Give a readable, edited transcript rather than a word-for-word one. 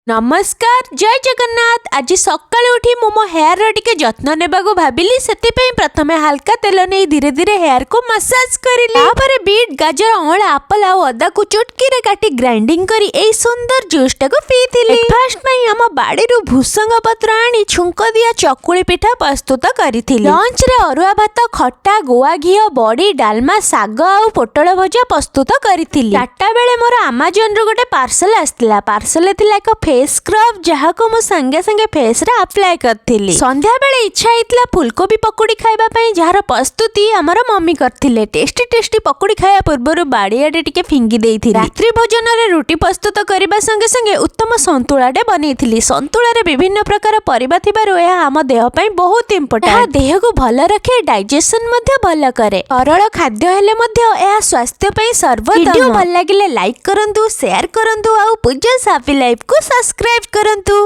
ନମସ୍କାର, ଜୟ ଜଗନ୍ନାଥ। ଆଜି ସକାଳୁ ଉଠି ମୁଁ ମୋ ହେୟାରର ଟିକେ ଯତ୍ନ ନେବାକୁ ଭାବିଲି। ସେଥିପାଇଁ ପ୍ରଥମେ ହାଲକା ତେଲ ନେଇ ଧୀରେ ଧୀରେ ହେୟାରକୁ ମସାଜ କରିଲି। ତାପରେ ବିଟ୍, ଗାଜର, ଅଁଳା, ଆପଲ ଆଉ ଅଦାକୁ ଚୁଟକିରେ କାଟି ଗ୍ରାଇଣ୍ଡିଙ୍ଗ କରି ଏଇ ସୁନ୍ଦର ଜୁସ୍ଟାକୁ ପିଇଥିଲି। ବ୍ରେକଫାଷ୍ଟ ପାଇଁ ଆମ ବାଡ଼ିରୁ ଭୃସଙ୍ଗ ପତ୍ର ଆଣି ଛୁଙ୍କ ଦିଆ ଚକୁଳି ପିଠା ପ୍ରସ୍ତୁତ କରିଥିଲି। ଲଞ୍ଚରେ ଅରୁଆ ଭାତ, ଖଟା, ଗୁଆ ଘିଅ, ବଡ଼ି, ଡାଲମା, ଶାଗ ଆଉ ପୋଟଳ ଭଜା ପ୍ରସ୍ତୁତ କରିଥିଲି। 4ଟା ବେଳେ ମୋର ଆମାଜନରୁ ଗୋଟେ ପାର୍ସଲ ଆସିଥିଲା। ପାର୍ସଲରେ ଥିଲା ଏକ ଫେସ୍ ସ୍କ୍ରବ୍, ଯାହାକୁ ମୁଁ ସାଙ୍ଗେ ସାଙ୍ଗେ ଫେସ୍ରେ ଆପ୍ଲାଏ କରିଥିଲି। ସନ୍ଧ୍ୟାବେଳେ ଇଚ୍ଛା ହେଇଥିଲା ଫୁଲକୋବି ପକୁଡ଼ି ଖାଇବା ପାଇଁ, ଯାହାର ପ୍ରସ୍ତୁତି ଆମର ମମି କରିଥିଲେ। ଟେଷ୍ଟି ଟେଷ୍ଟି ପକୁଡ଼ି ଖାଇବା ପୂର୍ବରୁ ବାଡ଼ିଆଡ଼େ ଟିକେ ଫିଙ୍ଗି ଦେଇଥିଲି। ରାତ୍ରି ଭୋଜନରେ ରୁଟି ପ୍ରସ୍ତୁତ କରିବା ସଙ୍ଗେ ସଙ୍ଗେ ଉତ୍ତମ ସନ୍ତୁଳାଟେ ବନେଇଥିଲି। ସନ୍ତୁଳାରେ ବିଭିନ୍ନ ପ୍ରକାର ପରିବା ଥିବାରୁ ଏହା ଆମ ଦେହ ପାଇଁ ବହୁତ ଇମ୍ପୋର୍ଟାଣ୍ଟ। ଏହା ଦେହକୁ ଭଲ ରଖେ, ଡାଇଜେସନ ମଧ୍ୟ ଭଲ କରେ। ସରଳ ଖାଦ୍ୟ ହେଲେ ମଧ୍ୟ ଏହା ସ୍ୱାସ୍ଥ୍ୟ ପାଇଁ ସର୍ବୋତ୍ତମ। ଭିଡିଓ ଭଲ ଲାଗିଲେ ଲାଇକ୍ କରନ୍ତୁ, ସେୟାର କରନ୍ତୁ ଆଉ ପୂଜାସ୍ ହାପି ଲାଇଫକୁ ସବସ୍କ୍ରାଇବ କରନ୍ତୁ।